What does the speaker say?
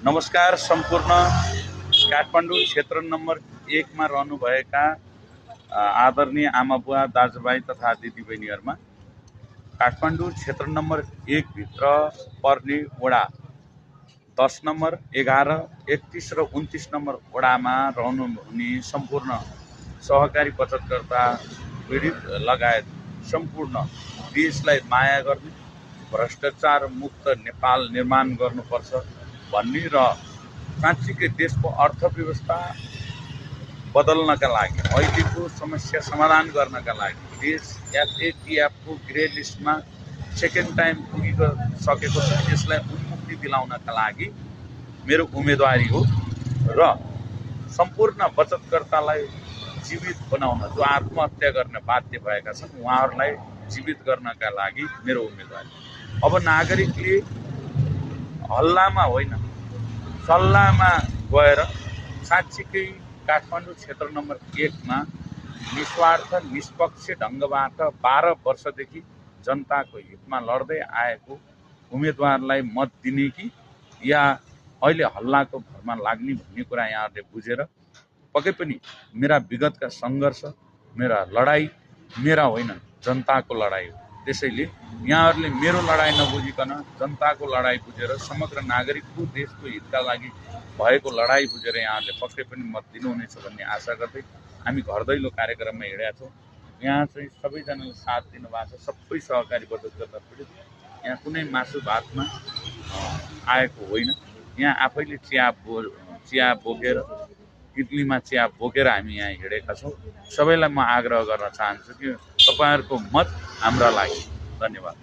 नमस्कार सम्पूर्ण काठमाडौँ क्षेत्र नम्बर 1 मा रहनुभएका आदरणीय आमाबुवा दाजुभाइ तथा दिदीबहिनीहरुमा काठमाडौँ क्षेत्र नम्बर 1 भित्र पर्ने वडा 10 नम्बर 11 31 र 29 नम्बर वडामा रहनुहुने सम्पूर्ण सहकारी बचतकर्ता पीडित लगायत सम्पूर्ण देशलाई माया गर्ने भ्रष्टाचार मुक्त नेपाल निर्माण गर्नुपर्छ भन्ने र साँच्चीकै देशको अर्थव्यवस्था बदल्नका लागि अहिलेको समस्या समाधान गर्नका लागि देश एफएटीएफ को ग्रे लिस्टमा सेकेन्ड टाइम पुगिसकेको छ। यसलाई उन्मुक्ति दिलाउनका लागि मेरो उम्मेदवारी हो र सम्पूर्ण बचतकर्तालाई जीवित बनाउन, जो आत्महत्या गर्न बाध्य भएका छन् उहाँहरूलाई जीवित गर्नका लागि मेरो उम्मेदवारी। अब नागरिकले हल्लामा होइन सल्लाहमा गएर साँच्चीकै काठमाडौँ क्षेत्र नम्बर 1 मा निस्वार्थ निष्पक्ष ढङ्गबाट 12 वर्षदेखि जनताको हितमा लड्दै आएको उम्मेदवारलाई मत दिने कि या अहिले हल्लाको भरमा लाग्ने भन्ने कुरा यहाँहरूले बुझेर पक्कै पनि मेरा विगतका सङ्घर्ष, मेरा लडाई मेरा होइन जनताको लडाई हो। त्यसैले यहाँहरूले मेरो लडाई नबुझिकन जनताको लडाई बुझेर समग्र नागरिकको देशको हितका लागि भएको लडाई बुझेर यहाँहरूले पक्कै पनि मत दिनुहुनेछ भन्ने आशा गर्दै हामी घर दैलो कार्यक्रममा हिँडेका छौँ। यहाँ चाहिँ सबैजनाले साथ दिनुभएको छ। सबै सहकारी बचतकर्ता पीडित यहाँ कुनै मासु भातमा आएको होइन। यहाँ आफैले चिया बोकेर इडलीमा चिया बोकेर हामी यहाँ हिँडेका छौँ। सबैलाई म आग्रह गर्न चाहन्छु कि तपाईहरुको मत हाम्रा लागि। धन्यवाद।